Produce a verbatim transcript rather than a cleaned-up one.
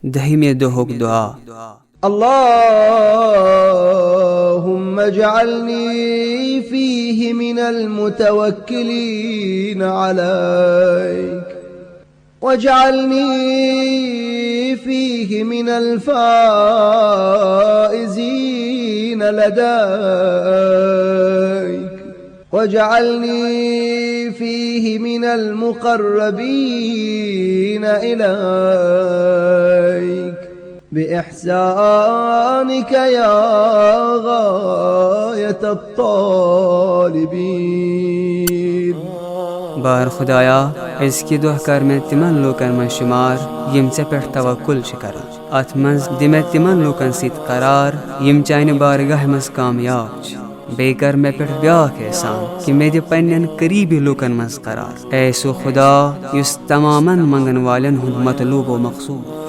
دٔہمہِ دۄہُک دُعا۔ اللهم اجعلني فيه من المتوكلين عليك، واجعلني فيه من الفائزين لديك، واجعلني فيه من المقربين إليك بإحسانك يا غاية الطالبين. بار خدایا، أزکہِ دۄہ کر مےٚ تِمن لوٗکن منٛز شُمار، یِم ژےٚ پٮ۪ٹھ توکل چھِ کران۔ اتھ منٛز دِ مےٚ تِمن لوٗکن سۭتۍ قرار، یِم چانہِ بارگاہہِ منٛز کامیاب چھِ۔ بیٚیہِ کر مےٚ پٮ۪ٹھ بیٛاکھ احسان، کہِ مےٚ دِ پننٮ۪ن قریبی لوٗکن منٛز قرار۔ اے سُہ خدا، یُس تمامن منگن والٮ۪ن ہُنٛد مطلوب و مقصود۔